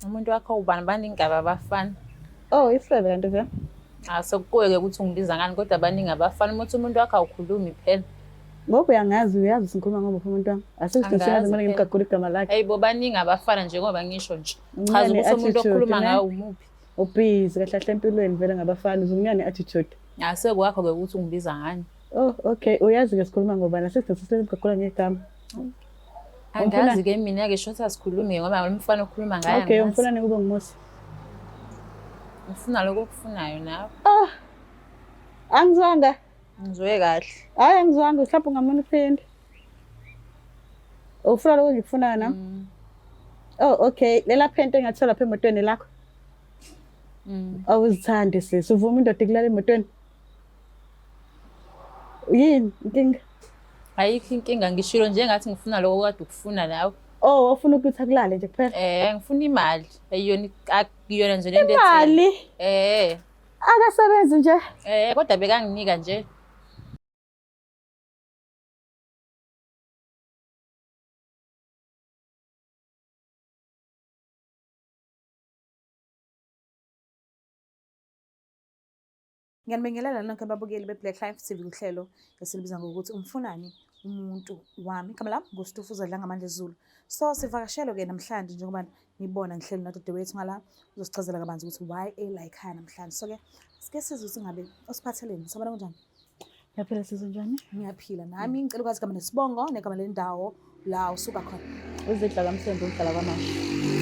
Umuntu wakho ubani baningi abafana. Oh, isifebe kanti vele. Asekukuwe-ke ukuthi ungibiza ngani kodwa baningi abafana. Uma uthi umuntu wakho awukhulumi phela. Ngoba uyangazi uyazi ukuthi ngikhuluma ngomuphi umuntu wami. Asikho Angazi kumele phela. ngimgagule igama lakhe. Hayi bo baningi abafana njengoba ngisho nje. Chaza Uncane ukuthi umuntu attitude, okhuluma ne? ngawe umuphi. Ubhizi kahle kahle empilweni vele ngabafana uzumncane attitude. Asekuwakho-ke ukuthi ungibiza ngani. Oh, okay. Uyazi-ke sikhuluma ngobani? Asikho simgagula ngegama. Angazi-ke mina-ke shuthi asikhulumi ngoba lo mfana okhuluma ngaye Okay, angazi. umfunani kube nguMusa. Ngifuna lokho okufunayo nawe. Ah. Angizwanga. Ngizwe kahle. Hayi angizwanga, mhlawumbe ungamane uphinde. Ufuna lokho engikufunayo nami? Oh, okay. Lela phenti engathola lapha emotweni lakho. Awuzithandi sisi, uvuma indoda ikulala emotweni. Yini inkinga? Ayikho inkinga ngishilo nje ngathi ngifuna lokho okade ukufuna nawe. Oh, ufuna ukuthi akulale nje kuphela. Ngifuna imali. Ayiyona akuyona nje lento Imali akasebenzi nje. Kodwa bekanginika nje. Ngiyanibingelela nonke ababukeli be-Black Life TV kuhlelo esilibiza ngokuthi umfunani umuntu wami. Igama lami nguStufuza Dlangamandla Zulu. So sivakashelwe-ke namhlanje njengoba nibona ngihleli nodadewethu ngala uzosichazela kabanzi ukuthi why ela ekhaya namhlanje. So-ke sike sizwe ukuthi ngabe usiphatheleni. Sabona kunjani? Ngiyaphila sisi njani? Ngiyaphila nami. Ngicela ukwazi igama nesibongo negama lendawo la usuka khona. Uzidla kaMthembu ngihlala kwaMashu.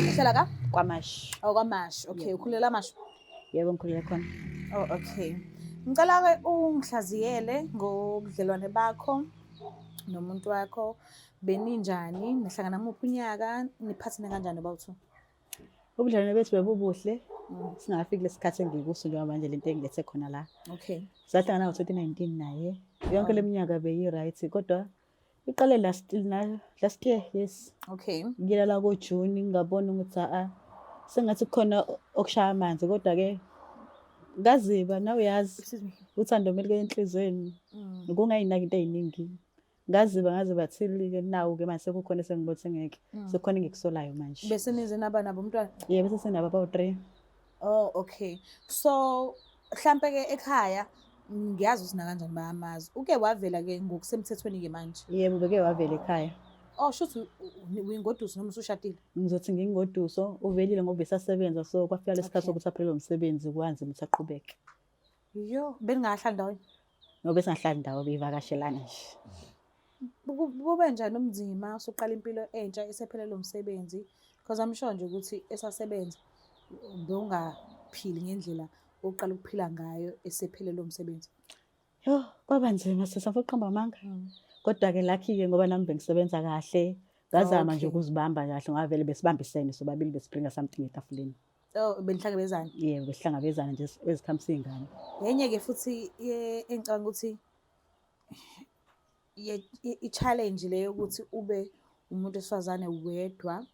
Uhlala ka? KwaMashu. Oh, kwaMashu. Okay, ukhulela kwaMashu. Yebo ngikhulele khona. Oh, okay. Ngicela-ke ungihlaziyele ngobudlelwane bakho nomuntu wakho. Beninjani? Nihlangana muphi unyaka? Niphathene kanjani bowu-two? Ubudlelwane bethu bebubuhle. Singafiki lesikhathi engikuso njengoba manje lento engilethe khona la. Okay. Sahlangana ngo-2019 naye. Yonke le minyaka beyi-right kodwa iqale last year, yes. Okay. Ngilala ko-June ngabona ukuthi a sengathi kukhona okushaya amanzi kodwa-ke ngaziba nawe uyazi Excuse me. uthando kumele kuye enhliziyweni ngokungayinaki into ey'ningi. Ngaziba ngaziba till-ke nawu-ke manje sekukhona esengibona sengeke sekukhona engikusolayo manje. Bese nize naba nabo umntwana? Yebo sesinabo abawu-3. Oh, okay. So mhlampe ke ekhaya ngiyazi ukuthi nakanjani bayamazi. Uke wavela ke ngokusemthethweni ke manje. Yebo beke wavela ekhaya. Oh, shuthi uyingoduso noma usushadile? Ngizothi ngingoduso uvelile ngoba esasebenza so kwafika lesikhathi sokuthi aphelelwe umsebenzi kwanzima ukuthi aqhubeke. Yo, beningahlali ndawonye? Ngoba singahlali ndawo beyivakashelana nje. Kube njani umzima usuqala impilo entsha esephelelwe umsebenzi? Because I'm sure nje ukuthi esasebenza bewungaphili ngendlela oqala ukuphila ngayo esephelelwe umsebenzi. Yo, kwaba nzima sisi angifuni ukuqamba amanga. Kodwa-ke lucky-ke ngoba nami bengisebenza kahle. Ngazama nje ukuzibamba kahle ngoba vele besibambisene sobabili besibringa something etafuleni. Oh, benihlangabezana. Yebo, besihlangabezana nje ezikhambisa iy'ngane. Enye-ke futhi engicabanga ukuthi i-challenge le yokuthi ube umuntu wesifazane wedwa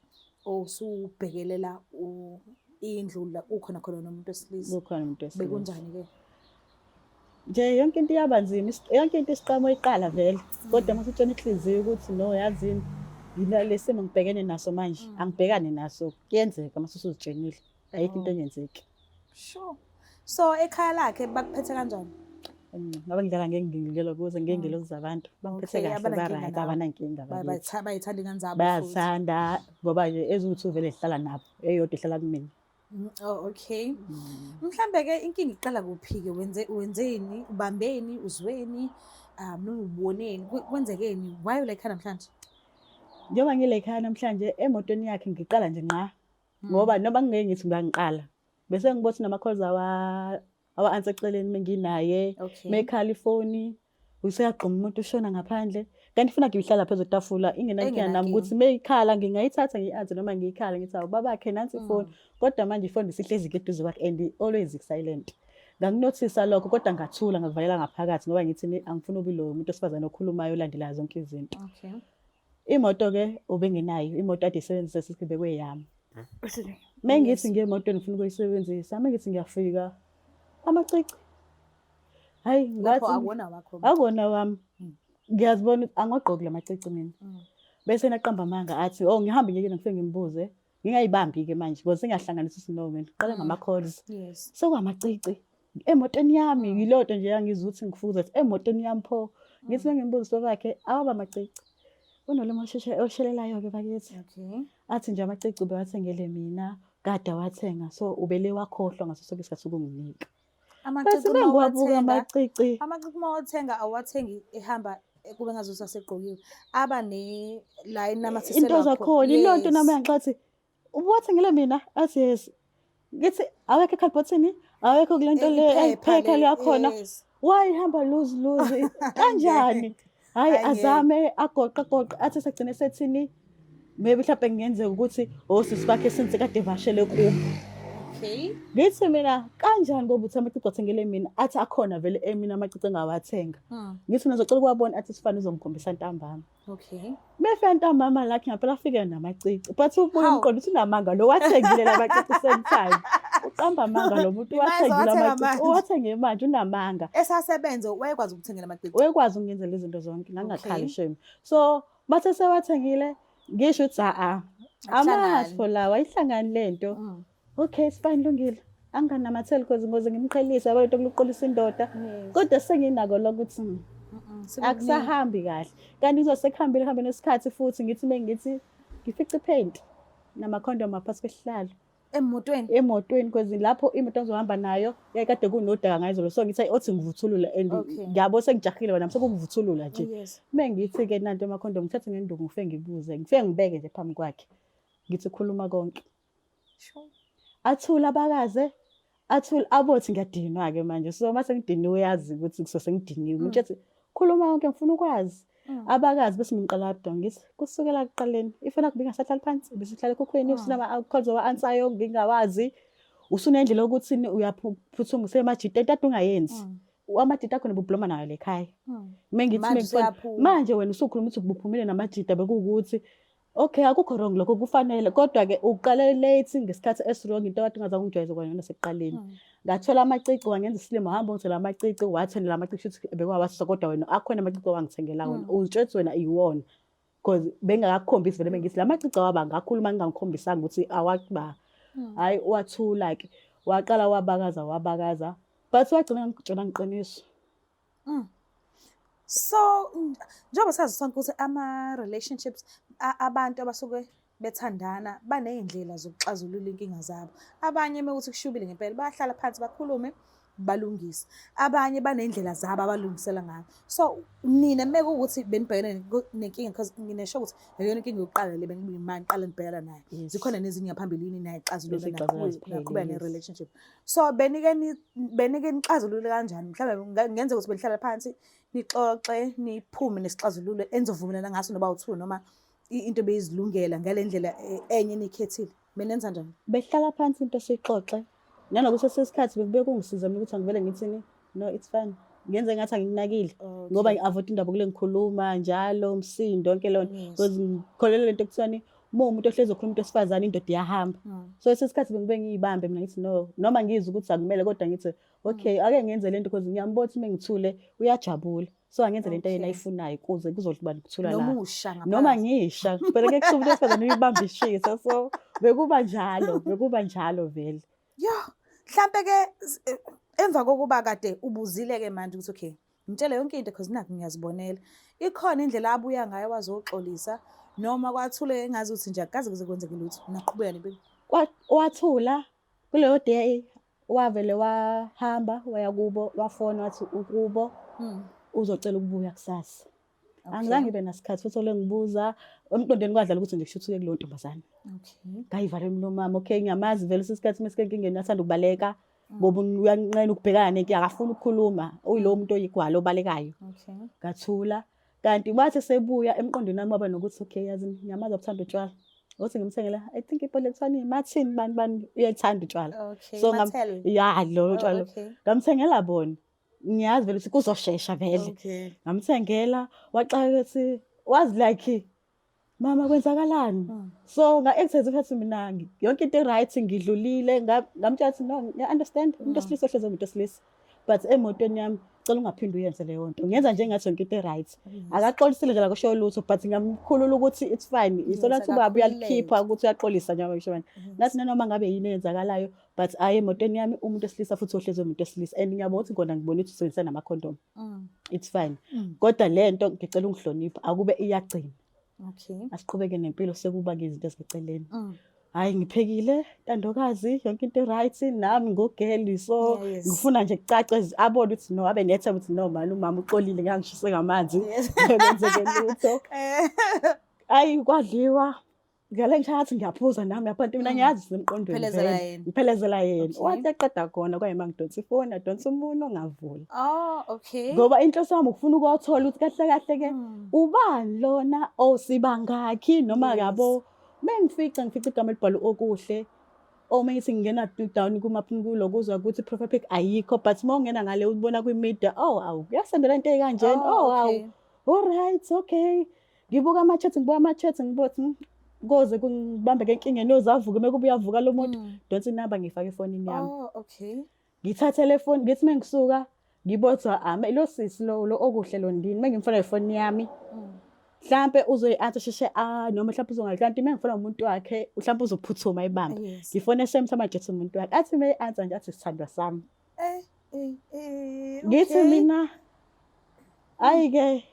osubhekelela indlu la kukhona khona nomuntu wesilisa. Kukhona umuntu wesilisa. Bekunjani-ke? Nje yonke into iyaba nzima, yonke into isiqamo iqala vele. Kodwa uma usutshena inhliziyo ukuthi no yazini yila le simo ngibhekene naso manje, angibhekane naso. Kuyenzeka uma usuzitshenile. Ayikho into engenzeki. Sure. So ekhaya lakhe bakuphethe kanjani? Ngoba ngidlala ngengingelo kuze ngengelozi zabantu. Bangiphethe Okay, kahle abanankinga ba-right, nawe. abanankinga bakithi. Bayithanda ingane zabo futhi. Bayazithanda ngoba nje eziwu-two vele zihlala nabo, eyodwa ihlala kumina. Oh, okay. Mhlambe ke inkinga iqala kuphi ke wenze wenzeni, ubambeni, uzweni, noma uboneni, kwenzekeni? Why ula ekhaya namhlanje? Njengoba ngile ekhaya namhlanje emotweni yakhe ngiqala nje nqa. Ngoba noma ngingeke ngithi ngiyangiqala. Bese ngibona nama calls awa answer eceleni menginaye. Mekhala ifoni useyagquma umuntu ushona ngaphandle. Kanti ifuna ngiyihlala phezu kwetafula ingenankinga nami ukuthi meyikhala ngingayithatha ngiyi-answer noma ngiyikhala ngithi awu babakhe nansi ifoni. Kodwa manje ifoni isihlezi eduze kwakhe and always silent. Nganginothisa lokho kodwa ngathula ngakuvalela ngaphakathi ngoba ngithi angifuni ube loyo muntu wesifazane okhulumayo olandelayo zonke izinto. Imoto ke ubengenayo, imoto ade isebenzisa sithi bekweyami. Mengithi ngiye emotweni ngifuna ukuyisebenzisa, mengithi ngiyafika amacici. Hayi ngathi akuwona wakho. Akuwona wami. Ngiyazibona ukuthi angwagqoki lamacici mina. Bese naqamba amanga athi oh ngihambe ngiyeke ngifike ngimbuze. Ngingayibambi-ke manje because sengiyahlanganisa ukuthi no man, ngiqale ngama-calls. Yes. Sekuwamacici emotweni yami, yileyo nto nje yangizwa ukuthi ngifuze ukuthi emotweni yami pho. Ngithi mengimbuza ubaba wakhe, awaba amacici. Unolimi olushelelayo-ke bakithi. Okay. Athi nje amacici ubewathengele mina, kade awathenga, so ubele wakhohlwa ngaso sonke isikhathi ukunginika. Amacici Bese uma mengiwabuka uwathenga, amacici. amacici uma uwathenga awuwathengi ehamba kube ngazuthi asegqokiwe. Aba ne la enamathiselwa Into zakhona, ilo nto nami yangixathi ubuwathengele mina, athi yes. Ngithi awekho ekhadibhothini, awekho kule nto le, iphepha liyakhona. Why ihamba loose loose kanjani? Hayi azame agoqa goqa athi segcine sethini maybe mhlawumbe kungenzeka ukuthi osisi bakhe since kade evashele kubo. Okay. Ngithi mina kanjani ngoba uthi amacici athengele mina, athi akhona vele emina amacici engawathenga. Ngithi mina ngizocela ukuwabona, athi sifane uzongikhombisa ntambama. Okay. Mefika ntambama lakhe ngempela afike namacici. But ubuye umqondo uthi unamanga lo wathengile lamacici same time. Uqamba amanga lo muntu wathengile amacici. Uwathenge manje unamanga. Esasebenza wayekwazi ukuthengela amacici. Wayekwazi ukungenzela izinto zonke ngangakhali shame. So bathe sewathengile ngisho ukuthi a amaso lawa ayihlangani lento. Okay, it's fine, lungile. Anginganamatheli cause ngoze ngimqhelise yabo lento kuqolisa indoda. Kodwa senginako lokuthi akusahambi kahle. Kanti kuzosekuhambile kuhambe nesikhathi futhi ngithi mengithi ngifice ipaint namakhondom ngaphansi kwesihlalo. Emotweni? Emotweni cause lapho imoto engizohamba nayo yayikade kunodaka ngayizolo, so ngithi othi ngivuthulula and ngiyabo sengijahile wena sekuvuthulula nje. Mengithi ke nanto amakhondom ngithathe ngenduku ngifike ngibuze, ngifike ngibeke nje phambi kwakhe. Ngithi khuluma konke. Sure. Athula abakaze, athula abothi ngiyadinwa ke manje. So mase ngidiniwe uyazi ukuthi kusuke sengidiniwe. Ngitshe khuluma konke ngifuna ukwazi. Abakazi bese ngiqala down ngithi kusukela ekuqaleni ifoni yakho ibingasahlali phansi, bese ihlala ekhukhwini, usunama calls owa-answer-yo ngingawazi. Usunendlela yokuthi uyaphuthuma usemajita into ade ungayenzi. Amajita akhona ububloma nayo le ekhaya. Mengithi manje wena usukhuluma ukuthi ubuphumile namajita bekuwukuthi okay akukho wrong lokho kufanele, kodwa ke uqale late ngesikhathi esi-wrong, into kade ungazange ungijwayeze kwayona sekuqaleni. Ngathola amacici wangenza isilimo, hamba ungithela amacici, wathengela amacici shuthi bekwawasisa, kodwa wena akhona amacici owangithengela wona. Uzitshethi wena iwona because bengakakukhombisi vele, bengithi la macici awaba ngakhuluma ngingangikhombisanga ukuthi awakuba. Hayi wathula ke, waqala wabakaza wabakaza, but wagcina ngitshela ngiqiniso. So njengoba sazi sonke ukuthi ama-relationships abantu abasuke bethandana baney'ndlela zokuxazulula iy'nkinga zabo. Abanye uma kuwukuthi kushubile ngempela bayahlala phansi bakhulume balungise. Abanye baney'ndlela zabo abalungisela ngayo. So nina uma kuwukuthi benibhekene nenkinga, because nginesho ukuthi akuyona inkinga yokuqala le beniqala nibhekana nayo. Zikhona nezinye ngaphambilini nayixazulula naqhubeka ne-relationship. So benike benike nixazulule kanjani? Mhlawumbe kungenzeka ukuthi benihlala phansi nixoxe niphume nesixazululo enizovumelana ngaso noba u-two noma into beyizilungela ngale ndlela enye eniyikhethile. Benenza njani? Behlala phansi into siyixoxe. Nanokuthi sesikhathi bekube kungisiza mina ukuthi angivele ngithini no it's fine. Ngenze ngathi angikunakile ngoba ngi-avoid indaba kule ngikhuluma njalo umsindo yonke leyo nto. Because ngikholelwa lento ekuthiwani uma umuntu ohlezi okhuluma into esifazane indoda iyahamba. So esesikhathi bengibe ngiyibambe mina ngithi no, noma ngizwe ukuthi akumele kodwa ngithi okay ake ngenze lento because ngiyambona ukuthi mengithule uyajabula. So angenze lento yena ayifunayo kuze kuzohluba nokuthula la. Noma usha ngaphansi. Noma ngisha, phela ke kuthiwa umuntu wesifazane uyibamba ishisa, so bekuba njalo, bekuba njalo vele. Yo, mhlambe ke emva kokuba kade ubuzile ke manje ukuthi okay, ngitshele yonke into because nakhu ngiyazibonela. Ikhona indlela abuya ngayo wazoxolisa noma kwathule engazi ukuthi nje akaze kuze kwenzeke lutho, naqhubeka nempilo. Wathula kuleyo day, wavele wahamba waya kubo, wafona wathi ukubo uzocela ukubuya kusasa. Angizange ngibe nasikhathi futhi ole ngibuza emqondweni kwadlala ukuthi nje kushuthi kuleyo ntombazane. Ngayivala umlomo wami, okay ngiyamazi vele isikhathi mesike enkingeni uyathanda ukubaleka ngoba uyanqena ukubhekana nenkinga, akafuni ukukhuluma, uyilowo muntu oyigwala obalekayo. Ngathula kanti wathi sebuya emqondweni wami waba nokuthi okay yazi ngiyamazi uthanda utshwala. Uthi ngimthengela I think ibhodlela kuthiwani Martin bani bani uyayithanda utshwala. So ya lo utshwala. Ngamthengela bona. Ngiyazi vele ukuthi kuzoshesha vele. Ngamthengela waxaka ukuthi was like mama kwenzakalani? So nga-exercise ukuthi mina yonke into right ngidlulile, ngamtshela ukuthi no ngiya understand umuntu wesilisa ohlezi umuntu wesilisa. But emotweni yami Cela ungaphinde uyenze leyo nto. Ngenza njengathi yonke into e-right. Akaxolisile nje akusho lutho, but ngamkhulula ukuthi it's fine. Isona Yes, thuba akakhululeke. uyalikhipha ukuthi uyaxolisa njengoba ngisho manje. Ngathi nanoma ngabe yini eyenzakalayo, but ayi, emotweni yami umuntu wesilisa futhi ohlezi umuntu wesilisa, and ngiyabona ukuthi kona ngibona ukuthi usebenzisa namakhondomu. It's fine. Kodwa le nto ngicela ungihloniphe, akube iyagcina. Asiqhubeke nempilo, sekuba-ke izinto eziseceleni. Hhayi, ngiphekile ntandokazi, yonke into right, nami ngugeli, so ngifuna nje kucace, abone ukuthi no, abe nethemba ukuthi no mani, umama uxolile, ngangishise ngamanzi. Kwenzeke lutho. Ayi, kwadliwa. Ngale ngishaya ngathi ngiyaphuza nami yapha mina ngiyazi semqondweni. Phelezela Vele. yena. Ngiphelezela yena. Wathi eqeda khona kwayima ngidonsa ifoni, adonsa umunwe, ngavula. Oh, okay. Ngoba inhloso yami ukufuna ukuyothola ukuthi kahle kahle ke ubani lona, osibangakhi noma yabo. Mengifica ngifica igama elibhalwe Okuhle. Oh, mengithi ngingena down kuma kulokuzwa ukuthi profile pic ayikho, but uma ungena ngale ubona kwi-media, oh awu, kuyasendela into ekanjena. Oh awu. All right, okay. Ngibuka ama-chat, ngibuka ama-chat, ngibuka ukuthi koze kungibambeke enkingeni, ozavuka mekuba uyavuka lo muntu. Donsa inamba ngiyifake efonini yami. Oh, okay. Ngithathe le phone, ngithi mengisuka ngibothwa ame lo sisi lo lo Okuhle lo ndini, mengimfona ifoni yami. Mhlambe uzoyi-answer sheshe, ah, noma mhlambe uzongayi, kanti mengifona umuntu wakhe mhlambe uzophuthuma ayibambe. Ngifone same time ajethi umuntu wakhe. Athi meyi-answer nje athi sithandwa sami. Ngithi mina ayi ke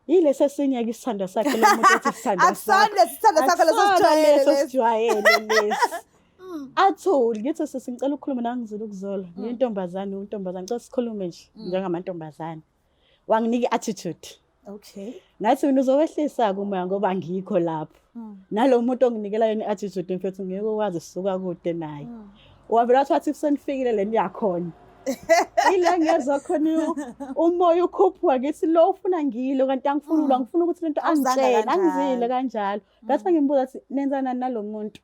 yilesi esinye ke isithandwa sakhe lo muntu ethi sithandwa sakhe. Akusona lesithandwa sakho leso Akusona sijwayele leso lesi. sijwayele lesi. Athuli, ngithi sisi ngicela ukukhuluma nawe, ngizile ukuzola. Ngiyintombazane, untombazane, ngicela sikhulume nje njengamantombazane. Wanginika i-attitude. Ngathi mina uzowehlisa kumoya ngoba ngikho lapho. Nalo muntu onginikela yona i-attitude mfethu ngeke ukwazi, sisuka kude naye. Wavela wathi senifikile le niyakhona. Ile ngezwa khona umoya ukhuphuka, ngithi lo ufuna ngilo kanti angifuni ulwa, ngifuna ukuthi lento Awuzanga angitshele, kanjalo. angizile kanjalo. Ngathi ngimbuza ukuthi nenzana nalo muntu.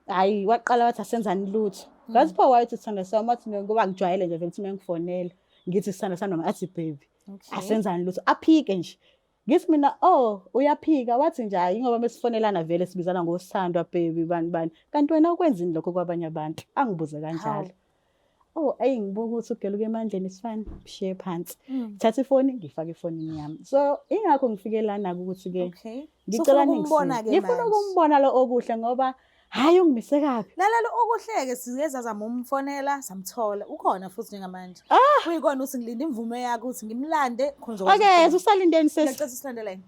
Hayi, waqala wathi asenzani lutho. Ngathi pho wayethi sithanda sami, wathi ngoba ngijwayele nje vele ukuthi mengifonela ngithi sithanda sami noma athi baby. Asenzani lutho, aphike nje. Ngithi mina oh uyaphika, wathi nje hayi ngoba mesifonelana vele sibizana ngosithandwa, baby, bani bani. Kanti wena ukwenzini lokho kwabanye abantu? Angibuze kanjalo. Oh, ayi ngibuka ukuthi ugeluke emandleni, it's fine, shiye phansi. Thatha ifoni ngifake efonini yami. So ingakho ngifike lana ukuthi ke ngicela Sufuna ukumbona ningisize. ke Ngifuna manje. ukumbona lo Okuhle ngoba hayi ungimise kabi. Lalela, Okuhle-ke siye zazama umfonela, samthola. Ukhona futhi njengamanje. Kuyikona ukuthi ngilinde imvume yakho ukuthi ngimlande khona uzokwazi Okay, ukukhuluma. usalindeni sesi. Ngiyacela usilandelele.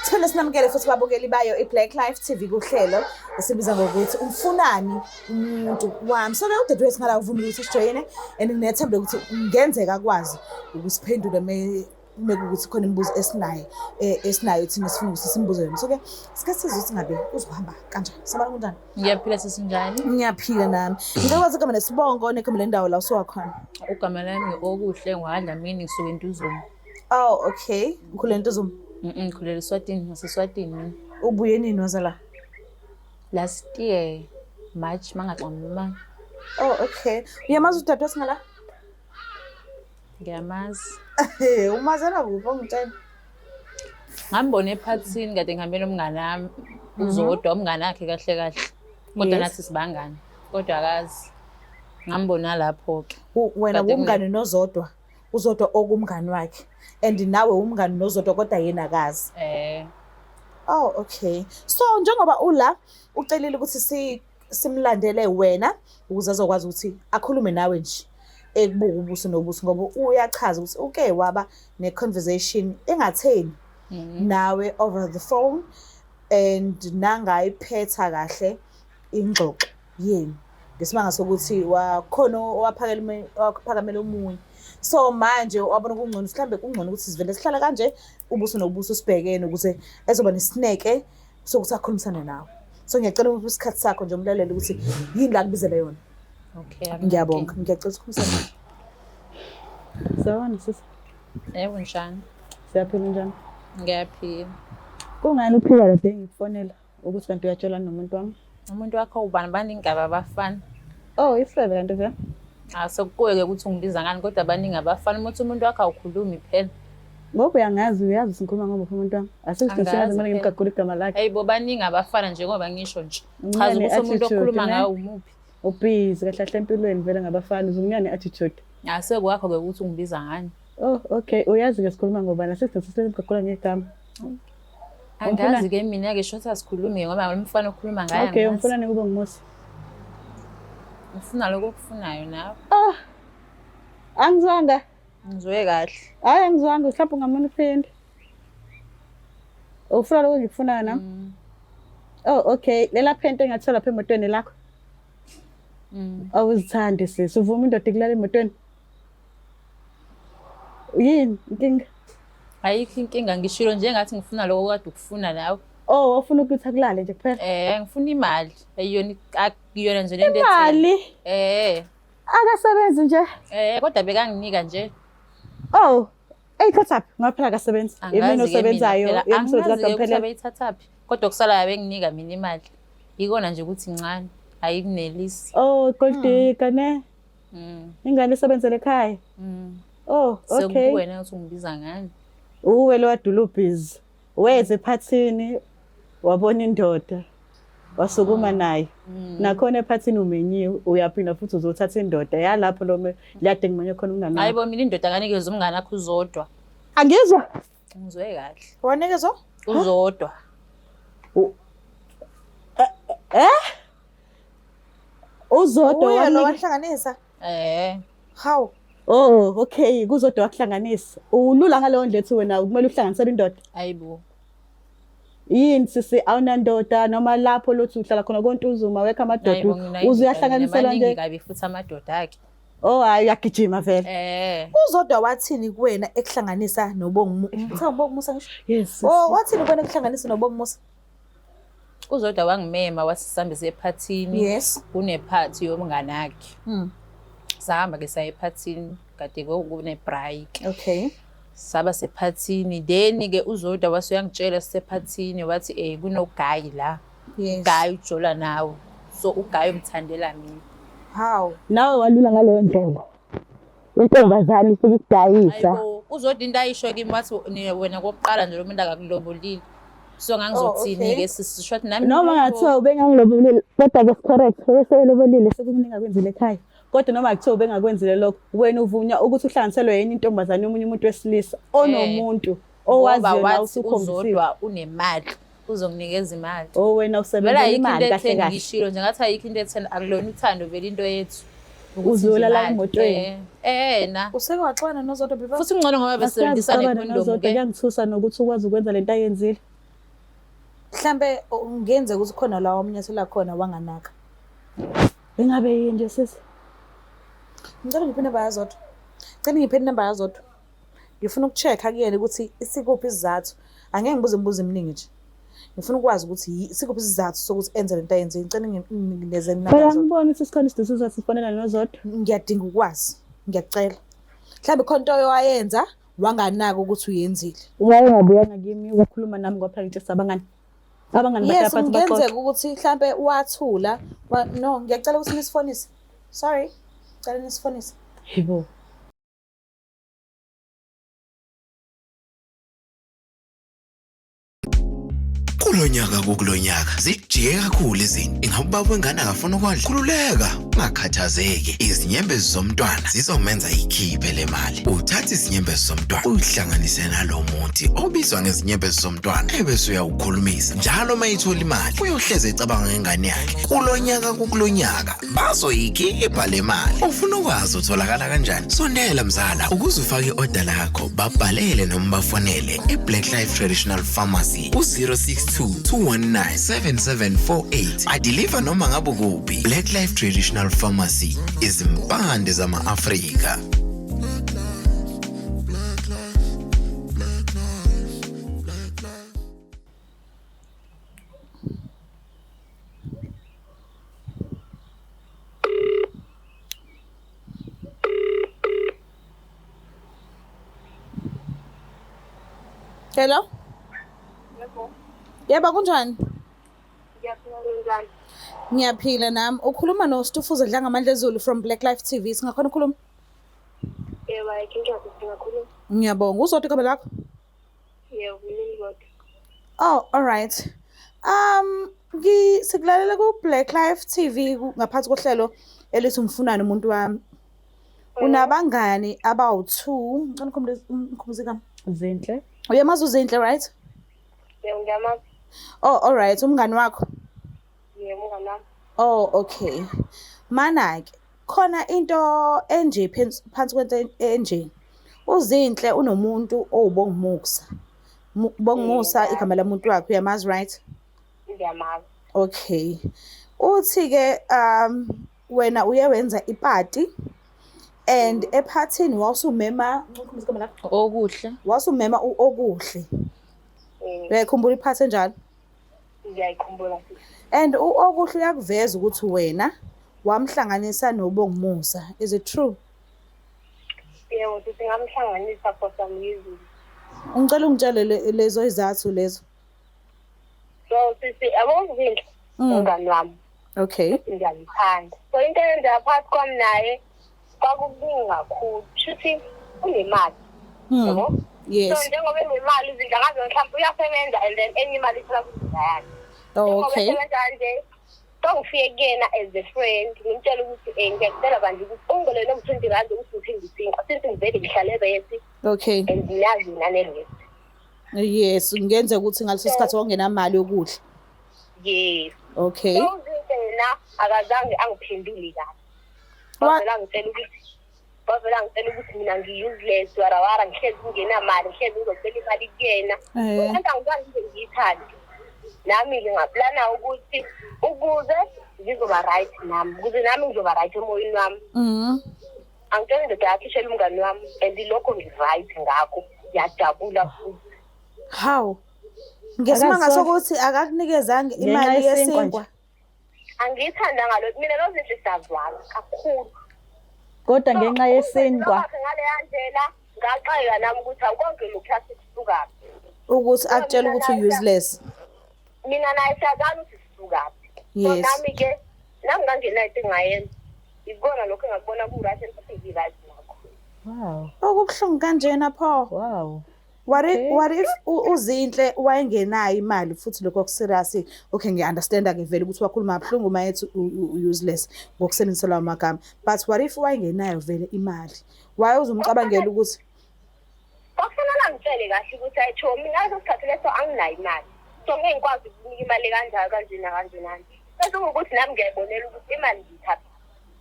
Siphinde sinamukele futhi babukeli bayo i-Black Life TV kuhlelo esibiza ngokuthi umfunani umuntu wami. So ke udadewethu ngala uvumile ukuthi sijoyine and nginethemba ukuthi kungenzeka akwazi ukusiphendula mekuwukuthi khona imibuzo esinayo, esinayo thina sifuna ukuthi simbuze yona. So ke sike sizwe ukuthi ngabe uzohamba kanjani. Sabona, kunjani? Ngiyaphila, sesinjani? Ngiyaphila nami. Ngicela ukwazi igama nesibongo negama lendawo la usuka khona. Ugama lami Okuhle ngwaDlamini, ngisuka eNtuzuma. Oh, okay. Ukhule eNtuzuma. Ngikhulele eSwatini, ngaseSwatini mina. Ubuye nini waza la? Last year March, mangaxamama. Oh, okay. Uyamazi udadewethu ngala? Ngiyamazi. Umazela kuphi, ongitshela? Ngambona ephathini kade ngihambe nomngane wami uZodwa, umngane wakhe kahle kahle. Kodwa nathi sibangani. Kodwa akazi. Ngambona lapho-ke. Wena Kade wumngane noZodwa. Uzodwa okumngani wakhe. And nawe umngani noZodwa kodwa yena akazi. Eh. Oh, okay. So njengoba ula ucelile ukuthi si simlandele wena ukuze azokwazi ukuthi akhulume nawe nje ekubuka ubuso nobuso, ngoba uyachaza ukuthi uke waba ne-conversation engatheni nawe over the phone and nangayiphetha kahle ingxoxo yenu ngesimanga sokuthi wakhona owaphakela owaphakamela omunye. So manje wabona kungcono, mhlawumbe kungcono ukuthi sivele sihlala kanje ubuso nobuso sibhekene ukuze ezoba nesineke sokuthi akhulumisane nawe. So ngiyacela ukuthi isikhathi sakho nje umlalele ukuthi yini la kubizele yona. Okay. Ngiyabonga, ngiyacela ukukhulumisana. Sawubona sisi. Yebo, njani? Siyaphila, njani? Ngiyaphila. Kungani uphika kade ngikufonela ukuthi kanti uyatshelana nomuntu wami? Umuntu wakho ubani? Baningi abafana. Oh, isifebe kanti vele. Asekukuwe-ke ukuthi ungibiza ngani, kodwa baningi abafana. Uma uthi umuntu wakho awukhulumi phela. Ngoba uyangazi, uyazi ukuthi ngikhuluma ngomuphi umuntu wami. Asikho Angazi kumele phela. ngimgagule igama lakhe. Hayi bo, baningi abafana njengoba ngisho nje. Chaza Umncane ukuthi umuntu attitude, okhuluma ne? ngawo umuphi. Ubhizi kahle kahle empilweni vele ngabafana, uzumncane attitude. Asekwakho-ke ukuthi ungibiza ngani. Oh, okay. Uyazi-ke sikhuluma ngobani? Asikho simgagula ngegama. Angazi-ke mina-ke shothi asikhulumi ngoba lo mfana okhuluma ngaye Okay, angazi. umfunani kube nguMusa? Ngifuna lokho okufunayo nawe. Ah. Angizwanga. Ngizwe kahle. Hayi angizwanga, mhlawumbe ungamane uphinde. Ufuna lokho engikufunayo nami? Oh, okay. Lela phenti engathola lapha emotweni lakho. Awuzithandi sisi, uvuma indoda ikulala emotweni? Yini inkinga? Ayikho inkinga, ngishilo nje ngathi ngifuna lokho okade ukufuna nawe. Oh, ufuna ukuthi akulale nje kuphela. Ngifuna imali. Ayiyona akuyona nje lento etheni. Imali akasebenzi nje. Kodwa bekanginika nje. Oh, eyithathaphi? Ngoba phela akasebenzi. Yimina Angazi-ke mina osebenzayo, phela, yena umsebenzi angazi-ke kade ukuthi umphelele. abeyithathaphi. Kodwa kusalayo benginika mina imali. Yikona nje ukuthi incane, ayikunelisi. Oh, gold digger ne? Ingane isebenzele ekhaya. Oh, okay. Sekuwena ukuthi ungibiza ngani. Uwe lo wadula ubhizi. Weze ephathini wabona indoda. Wasukuma naye. Nakhona ephathini umenyiwe, uyaphinda futhi uzothatha indoda yalapho lo liyade ngimenye khona umngane Hayi wakho. bo, mina indoda kanikeza umngane wakho uZodwa. Angizwa. Ngizwe kahle. Wanikezwa? Uzodwa. Eh? Uzodwa Uye lo wamnika. wanihlanganisa. Hawu. Oh, okay, kuzodwa wakuhlanganisa. Ulula ngaleyo ndlela ethi wena kumele uhlanganisele indoda. Hayibo. Yini sisi awunandoda noma lapho lothi uhlala khona koNtuzuma wekho amadoda Hayibo, nginayo uze indoda mina, uyahlanganiselwa maningi nje. kabi futhi amadoda akhe. Oh, hayi uyagijima vele. UZodwa wathini kuwena ekuhlanganisa noBongi? Kuthiwa uBongi Musa ngisho? Yes. Oh, wathini kuwena ekuhlanganisa noBongi Musa? UZodwa wangimema wathi sihambe siye ephathini. Yes. Kunephathi yomngane wakhe. Sahamba ke saya ephathini kade kune-braai. Okay. Saba sephathini then ke uZodwa wase uyangitshela sisephathini wathi kunoGayi la. Yes. Ugayi ujola nawe. So uGayi umthandela mina. How? Nawe walula ngaleyo ndlela. Intombazane ifika ikudayisa. Hayibo, uZodwa into ayisho kimi wathi wena kokuqala nje lo muntu akakulobolile. So ngangizothini ke sisi short nami Noma ngathiwa ubengangilobolile kodwa ke correct uselobolile sekukuningi akwenzile ekhaya. Kodwa noma kuthiwa ubengakwenzile lokho wena uvunywa ukuthi uhlanganiselwe yenye intombazane yomunye umuntu wesilisa onomuntu owaziyo nawe usukhombisile. uZodwa unemali uzonginikeza imali. Oh wena Vele usebenzela ayikho imali into kahle etheni kahle. ngishilo nje ngathi ayikho into etheni akulona uthando vele into yethu. Ukuthi nje Uzolala imali. emotweni. Na. Useke waxabana noZodwa before? Futhi kungcono ngoba besebenzisa Asikazi nekhondomu noZodwa ke. kuyangithusa nokuthi ukwazi ukwenza lento ayenzile. Mhlambe kungenzeka ukuthi khona la wamnyathela khona wanganaka. Ingabe yini nje sisi? Ngicela ngiphe inamba yaZodwa. Ngicela ngiphe inamba yaZodwa. Ngifuna ukucheck-a kuyena ukuthi isikuphi isizathu. Angeke ngibuze imibuzo eminingi nje. Ngifuna ukwazi ukuthi sikuphi isizathu sokuthi enze lento ayenzile. Ngicela ngineze inamba Phela yaZodwa. ngibona ukuthi sikhona isiduduzo sifonela noZodwa. Ngiyadinga ukwazi. Ngiyacela. Mhlambe khona into owayenza wanganaka ukuthi uyenzile. Wayengabuyanga kimi wakhuluma nami ngoba phela ngitshela abangani. Abangani Yes, bahlala phansi baxoxe. kungenzeka ukuthi mhlambe wathula. No, ngiyacela ukuthi nisifonise. Sorry. Ngicela nisifonise. Yebo. Kulonyaka kukulonyaka zijike kakhulu izinto. Ingabe ubaba wengane akafuna ukondla? Khululeka, ungakhathazeki. Izinyembezi zomntwana zizomenza ikhiphe le mali. Uthatha izinyembezi zomntwana uyihlanganise nalo muthi obizwa ngezinyembezi zomntwana ebese uyawukhulumisa. Njalo uma ethola imali uyohleze ecabanga ngengane yakhe. Kulonyaka kukulonyaka bazoyikhipha le mali. Ufuna ukwazi utholakala kanjani? Sondela mzala ukuze ufake i-order lakho, babhalele noma bafonele e-Black Life Traditional Pharmacy ku-062 219 7748. Adiliva noma ngabe kuphi. Black Life Traditional Pharmacy, izimpande zama-Afrika. Hello? Yebo. Yebo, kunjani? Ngiyaphila kunjani? Ngiyaphila nami. Ukhuluma noStufuza Dlangamandla Zulu from Black Life TV. Singakhona ukukhuluma? Yebo, ayikho inkinga singakhuluma. Ngiyabonga. Uzodwa igama lakho? Yebo, kunini kodwa. Oh, all right. Um, ngi sikulalela ku Black Life TV ngaphansi kohlelo elithi umfunani umuntu wami. Unabangani abawu-2. Ngicela ukukhumbula ngikhumbuze igama. Zinhle. Uyamazi uZinhle, right? Yebo, ngiyamazi. Oh, all right. Umngani wakho. Yebo, umngani wami. Oh, okay. Mana-ke khona into enje phansi kwento enje. UZinhle unomuntu owuBongumusa. Bongumusa igama lamuntu wakhe uyamazi, right? Ngiyamazi. Okay. Uthi-ke wena uye wenza ipati and ephathini wawusumema igama lakho? Okuhle. Wawusumema u-Okuhle. Uyayikhumbula iphathi enjalo? Ngiyayikhumbula. And u-Okuhle uyakuveza ukuthi wena wamhlanganisa noBongumusa. Is it true? Yebo, sisi ngamhlanganisa for some reason. Ngicela ungitshele lezo izathu lezo. So sisi, yabo uZinhle umngani wami. Okay. Ngiyamthanda. So into eyenzeka phakathi kwami naye kwakukuningi kakhulu. Shuthi unemali. Yabo? Yes. So njengoba enemali uZinhle angazi mhlawumbe uyasebenza and then enye imali ithola kwindoda yakhe. Oh, Njengoba okay. esebenza kanje, so ngifike kuyena as a friend ngimtshela ukuthi ngiyacela bandla ukuthi ungibele noma 20 rand ukuthi ngithenge isinkwa since ngivele ngihlale resi Okay. and ngiyazi mina neresi. Yes, ngenzeka ukuthi ngaleso sikhathi wawungenamali yokudla. Yes. Okay. So uZinhle yena akazange angiphendule kahle. Wavele angitshela ukuthi mina ngi-useless warawara ngihlezi ngingenamali ngihlezi ngizocela imali kuyena. Kanti angikwazi nje ngiyithande. Nami-ke ngaplana ukuthi ukuze ngizoba right nami, ukuze nami ngizoba right emoyeni wami. Angitshela indoda yakhe ishela umngani wami and lokho ngi-right ngakho, ngiyajabula futhi. Hawu. Ngesimanga Akazisoli. sokuthi akakunikezanga Ngenxa imali yesinkwa yesinkwa. nje. Angiyithandanga lo, mina noZinhle siyazwana kakhulu. Kodwa ngenxa yesinkwa. Kwakhe ngaleya ndlela ngaxela nami ukuthi awukonke lokhu yasikusukaphi. Ukuthi akutshele ukuthi u-useless. Mina naye siyazana ukuthi sisukaphi. So Yes. nami-ke nami ngangenayo into engingayenza. Ikona lokho engakubona ku-right and futhi ngi-right nakho. Wow. Okubuhlungu kanjena pho. Wow. What if Okay. what if uZinhle wayengenayo imali futhi lokho okuserious. Okay, ngiya-understand ke vele ukuthi wakhuluma kabuhlungu uma ethi u-useless ngokusebenzisa lawo magama. But what if wayengenayo vele imali? Why uzomcabangela ukuthi Kwakufanele angitshele kahle ukuthi ayi chomi ngaleso sikhathi leso anginayo imali. So ngeke ngikwazi ukunika imali kanjalo kanje nakanje nanje. Bese kuwukuthi nami ngiyayibonela ukuthi imali ngiyithatha.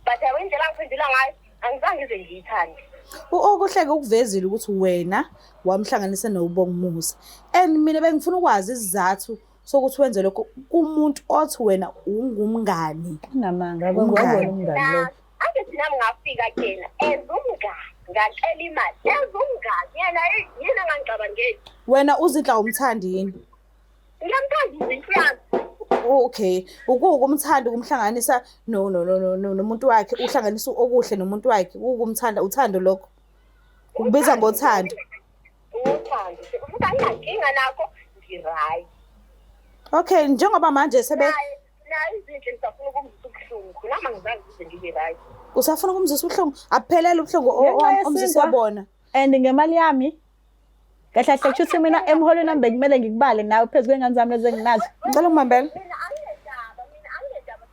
But yabo indlela angiphendula ngayo angizange ngize ngiyithande. Okuhle-ke ukuvezile ukuthi wena wamhlanganisa noBongumusa. And mina bengifuna ukwazi isizathu sokuthi wenze lokho kumuntu othi wena ungumngani. Unamanga, Umngani. wabona umngani lo. Angithi nami ngafika kuyena as umngani, ngacela imali as umngani. Yena yena angangicabangeli. Wena uZinhle awumthandi yini? Ngiyamthanda uZinhle uyazi. Okay, ukuwukumthanda ukumhlanganisa no no no no no nomuntu wakhe, uhlanganisa okuhle nomuntu wakhe, ukuwukumthanda uthando lokho. Ukubiza ngothando. Uthando. Futhi anginankinga nakho, ngi-right. Okay, njengoba manje sebe Naye izinto ngisafuna ukumzwisa ubuhlungu. Nami angizange ngize ngibe right. usafuna ukumzwisa ubuhlungu, aphelele ubuhlungu Ngenxa yesinkwa. omzwisa bona. And ngemali yami kahle kahle kusho ukuthi mina emholweni wami bekumele ngikubale nawe phezu kwey'ngane zami lezi enginazo. Ngicela ungibambele. Mina anginendaba, mina anginendaba.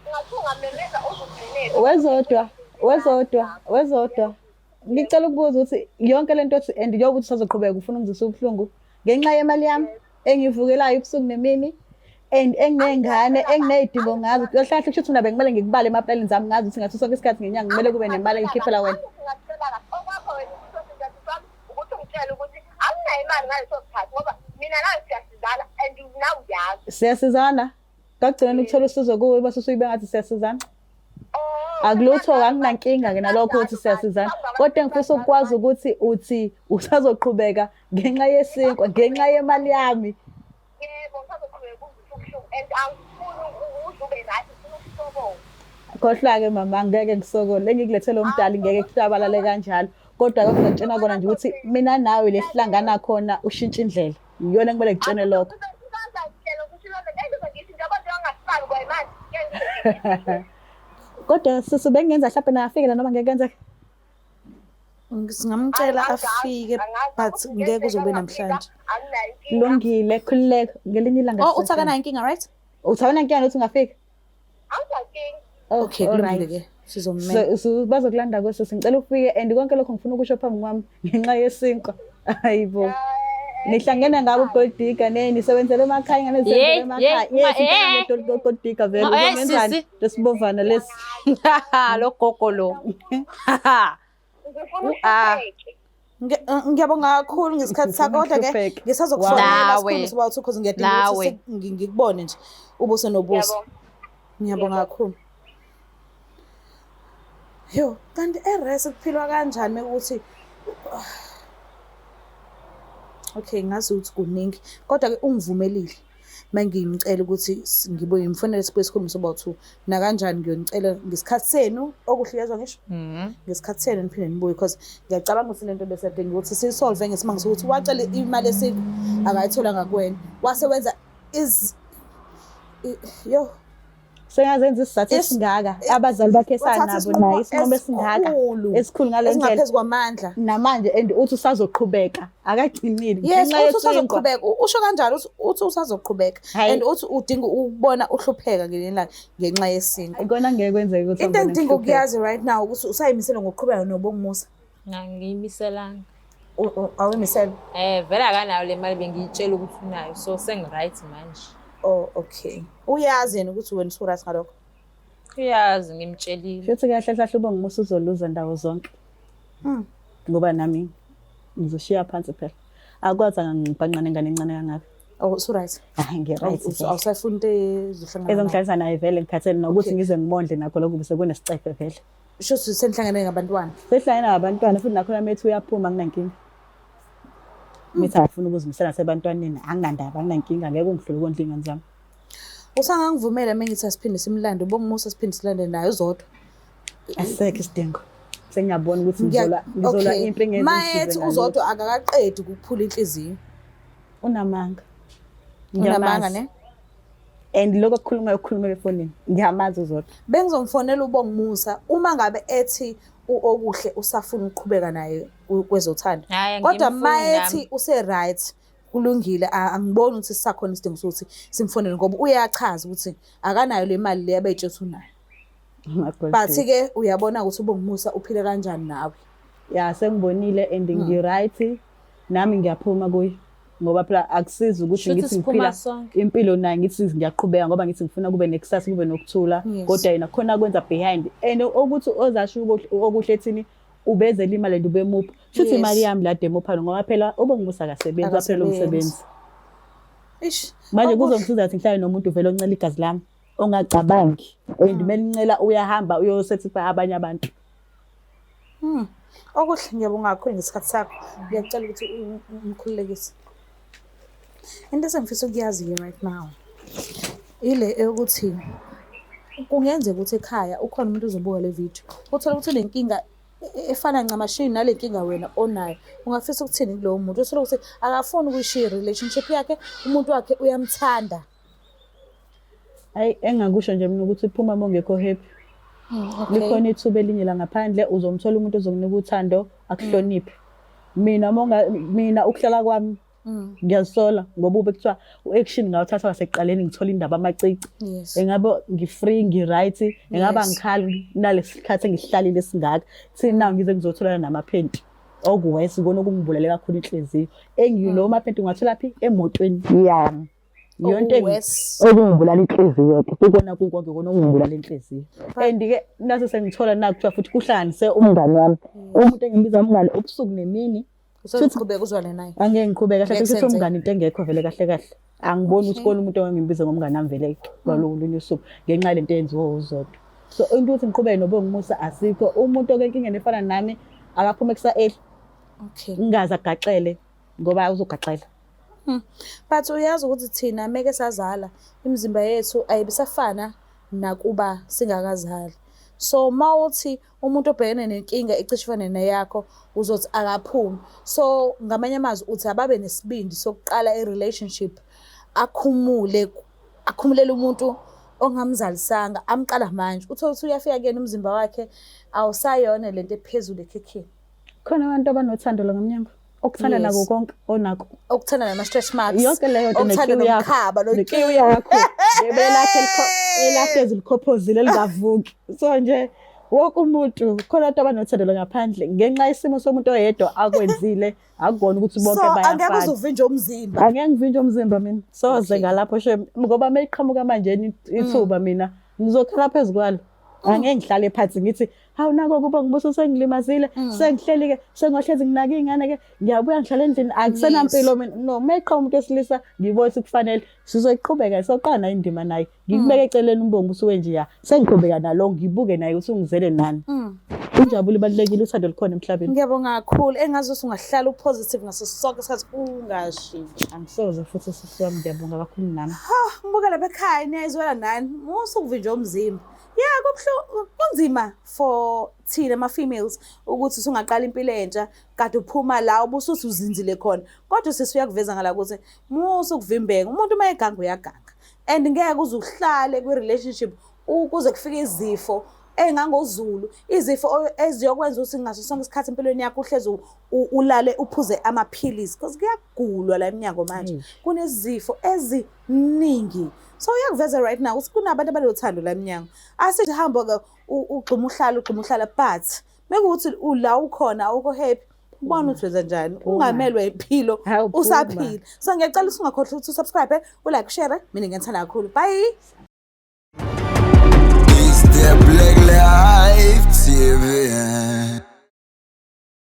Ngathi ungamemeza uzugcinele. Wezodwa, wezodwa, wezodwa. Ngicela ukubuza ukuthi yonke lento othi and njengoba uthi usazoqhubeka ufuna ukuzwisa ubuhlungu ngenxa yemali yami engiyivukelayo ubusuku nemini and enginey'ngane enginey'dingo ngazo. Kahle kahle kusho ukuthi mina bekumele ngikubale emaplanini zami ngazi ukuthi ngaso sonke isikhathi ngenyanga kumele kube nemali engiyikhiphela wena. Ngingakutshela kahle. Okwakho wena ukuthi osintathu sami ukuthi ungitshele ukuthi anginayo imali ngaleso sikhathi ngoba mina nawe siyasizana and nawe uyazi. Siyasizana. Ngagcina ukuthola usizo kuwe bese usuyibeka ngathi siyasizana. Akulutho-ke, anginankinga-ke nalokho ukuthi siyasizana. Kodwa engifisa ukukwazi ukuthi uthi usazoqhubeka ngenxa yesinkwa, ngenxa yemali yami. Yebo, ngisazoqhubeka ukuzwisa ubuhlungu and angifuni uze ube right, ngifuna ukusokola. Khohlwa-ke mama, angeke ngisokole. Engikulethele umdali ngeke kusabalale kanjalo. Kodwa-ke ngizokutshena kona nje ukuthi mina nawe le sihlangana khona ushintshe indlela. Iyona ekumele ngikutshene lokho. Kodwa sisi bengingenza mhlampe naye afike la noma ngeke kwenzeke. Singamcela Angazi, afike angazi but ukuthi ngeke kuze kube kungenzeka namhlanje. anginayo inkinga. Lungile, khululeka. Ngelinye ilanga. Oh, uthi sizohlangana. akanayo inkinga, right? Uthi awunankinga nokuthi ungafika? Anginankinga. Oh, Okay, alright. kulungile ke. Sizommema. So bazokulanda kwesisi. Ngicela ufike and konke lokho ngifuna ukusho phambi kwami ngenxa yesinkwa. Hayibo. Nihlangene ngabo gold digger ne nisebenzele emakhaya ingane zisebenzele Yeyi, emakhaya. yeyi, Yes, eh. ingane gold digger vele. Eh, Uzomenzani? sisi. Lesibovana lesi. Lo gogo lo. Ngifuna Ah. uhlupheke. Ngiyabonga kakhulu ngesikhathi sakho kodwa ke Uhlupheke. ngisazokufonela Nawe. sikhulume soba two cause ngiyadinga ukuthi Nawe. ngikubone nje ubuso nobuso. Ngiyabonga. Ngiyabonga kakhulu. Yo, kanti e-res kuphilwa kanjani mekuthi Okay, ngazi ukuthi kuningi kodwa ke ungivumelile mengimcela ukuthi ngibuye ngimfonele sibuye sikhulume soba two nakanjani ngiyonicela ngesikhathi senu okuhle uyezwa ngisho ngesikhathi senu niphinde nibuye because ngiyacabanga ukuthi lento besadinga ukuthi siyisolve ngesimanga sokuthi wacela imali esinkwa akayitholanga kuwena wase wenza yo Sengazenza isizathu esingaka abazali bakhe Wathatha sanabo isinqumo naye isinqumo esingaka esikhulu, esikhulu ngale ndlela esingaphezu kwamandla. namanje and uthi usazoqhubeka akagcinile Yes, ngenxa uthi yesinkwa. usazoqhubeka. Usho kanjalo uthi usazoqhubeka Hhayi. and uthi udinga ukubona uhlupheka ngelinye ilanga ngenxa yesinkwa. Ikona ngeke kwenzeke ukuthi Into angibone engidinga ngihlupheka. ukuyazi right now ukuthi usayimisele ngokuqhubeka noBongumusa. Angiyimiselanga. Awuyimisele? Vele akanayo le mali bengiyitshela ukuthi unayo so sengi-right manje. Oh, okay. Uyazi yena ukuthi wena usu-right ngalokho? Uyazi ngimtshelile. Futhi kahle kahle uBongumusa uzoluza ndawo zonke. Ngoba nami ngizoshiya phansi phela. Akwazi angangibhanqa nengane encane kangaka. Oh, usu-right. Hayi ngi-right. Vele. Awusayifuni into ezohlangana nayo. Ezongihlalisa naye vele ngikhathele nokuthi Okay. ngize ngimondle nakho lokho bese kunesicefe vele. Sho ukuthi senihlangene ngabantwana. Sesihlangene nabantwana futhi nakhona methi uyaphuma anginankinga. Mithi akafuni ukuzimisela nasebantwaneni anginandaba anginankinga ngeke ungihlule ukondla iy'ngane zami. Usangangivumela uma ngithi asiphinde simlande uBongumusa siphinde silande naye uZodwa. Asisekho isidingo. Sengiyabona ukuthi ngizolwa Okay. impi engeke Mayethi ingisize ngalutho. uZodwa akakaqedi ukuphula inhliziyo. Unamanga. Unamanga Ngiyamazi. ne? And lokho akukhulumayo ukukhulumela efonini. Ngiyamazi uZodwa. Bengizomfonela uBongumusa uma ngabe ethi Okuhle usafuna ukuqhubeka naye kwezothando. Hhayi, Kodwa angimfuni mayethi nami. use-right kulungile angiboni ukuthi sisakhona isidingo sokuthi simfonele ngoba uyachaza ukuthi akanayo le mali le abeyitshela ukuthi unayo. But ke uyabona ukuthi uBongumusa uphile kanjani nawe. Ya sengibonile and ngi-right nami ngiyaphuma kuye ngoba phela akusizi ukuthi Shuthi ngithi siphuma ngiphila sonke. impilo naye ngithi ngiyaqhubeka ngoba ngithi ngifuna kube nekusasa kube nokuthula kodwa yena khona kwenza behind and ukuthi ozasho okuhle ethini ubezela imali and ubemupha shuthi imali yami la demopha ngoba phela uBongumusa akasebenzi waphela Akasebenzi. umsebenzi. Ish. Manje Okuhle. kuzongisiza ukuthi ngihlale nomuntu vele oncela igazi lami ongacabangi and melincela uyahamba uyosatisfy abanye abantu. Okuhle ngiyabonga kakhulu ngesikhathi sakho. Ngiyacela ukuthi umkhululekise. Into esengifisa ukuyazi-ke right now ile eyokuthi kungenzeka ukuthi ekhaya ukhona umuntu ozobuka le video uthole ukuthi unenkinga efana ncamashi nale nkinga wena onayo. Ungafisa ukuthini kulowo muntu? Uthole ukuthi akafuni ukuyishiya i-relationship yakhe, umuntu wakhe uyamthanda. Hayi engakusho nje mina ukuthi phuma uma ungekho happy. Likhona ithuba elinye la ngaphandle uzomthola umuntu ozokunika uthando akuhloniphe. Mina mina ukuhlala kwami ngiyazisola ngoba ube kuthiwa u-action ngawuthatha wasekuqaleni ngithola indaba amacici. Engabe ngi-free ngi-right, engabe angikhali nalesi sikhathi engisihlalile esingaka. Thina ngize ngizotholana namaphenti. Okuwesi ikona okungibulale kakhulu inhliziyo. Engilo maphenti ngiwathola phi? Emotweni yami. Iyona into okungibulala inhliziyo ke. Kukona kukonke kona okungibulala inhliziyo. And ke nase sengithola na kuthiwa futhi kuhlanganise umngani wami. Umuntu engimbiza umngani ubusuku nemini. Usazoqhubeka uzwane naye. Angeke ngiqhubeke kahle Ngeke futhi kusenzeke. umngani into engekho vele kahle kahle. Angiboni ukuthi kona umuntu ongimbiza ngomngani wami vele kwalowo olunye usuku ngenxa yalento eyenziwe uZodwa. So into ukuthi ngiqhubeke noBongumusa asikho. Umuntu oke enkingeni efana nami akaphume kusa-early. Ngingaze agaxele ngoba uzogaxela. But uyazi ukuthi thina meke sazala imizimba yethu ayibisafana nakuba singakazali. So mawuthi umuntu obhekene nenkinga ecishe ifane neyakho uzothi akaphumi. So ngamanye amazwi uthi ababe nesibindi sokuqala i-relationship akhumule akhumulele umuntu ongamzalisanga amqala manje. Uthole ukuthi uyafika kuyena umzimba wakhe awusayona lento ephezulu ekhekheni. Khona abantu abanothando la ngemnyango, okuthanda nako konke onako. Okuthanda nama-stretch marks. Yonke leyo nto Okuthanda nekiwi yakho. nomkhaba lo Nekiwi yakho. Nebelakhe elahlezi likhophozile lingavuki. So nje wonke umuntu khona abantu abanothando la ngaphandle ngenxa yesimo somuntu oyedwa akwenzile, akukona ukuthi bonke So angeke bayafana. uze uvinje umzimba. Angeke ngivinje umzimba mina. Soze ngalapho shem, ngoba mayiqhamuka manje ithuba mina ngizokhala phezu kwalo. Angeke ngihlale phansi ngithi hawu nako kuba ngibuso sengilimazile, sengihleli ke, sengohlezi nginaka iy'ngane ke, ngiyabuya ngihlala endlini, akusenampilo mina. No, mayiqhamuka umuntu wesilisa ngibona ukuthi kufanele sizoyiqhubeka, soqala naye indima naye. Ngikubeke eceleni umbongo usuwenje ya, sengiqhubeka nalo, ngibuke naye ukuthi ungizele nani. Injabulo ibalulekile, uthando lukhona emhlabeni. Ngiyabonga kakhulu. Engazi ukuthi ungahlala u-positive ngaso sonke isikhathi, ungashintshi. Angisoze futhi, sisi wami, ngiyabonga kakhulu nami. Ngibukela bekhaya, niyayizwela nani. Musa ukuvinjwa umzimba. Yeah, kubuhlungu, kunzima for thina ama-females ukuthi usungaqala impilo entsha kade uphuma la ubusuthi uzinzile khona, kodwa sisi uyakuveza ngala ukuthi musa ukuvimbeka. Umuntu uma eganga uyaganga, and ngeke uze uhlale kwi-relationship ukuze kufike izifo ey'ngangozulu, izifo eziyokwenza ukuthi ngaso sonke isikhathi empilweni yakho uhlezi ulale uphuze amaphilisi, because kuyagulwa la emnyango manje, kunezifo eziningi. So uyakuveza right now ukuthi kunabantu abanothando la emnyango. Asithi hamba-ke ugxuma uhlala, ugxuma uhlala, but mekuwukuthi ula ukhona awukho happy, ubona ukuthi wenza njani, ungamelwe impilo. Hawu, phuma. Usaphila. So ngiyacela ukuthi ungakhohlwa ukuthi u-subscribe, u-like, u-share. Mina ngiyathanda kakhulu. Bye. It's the Black Life TV.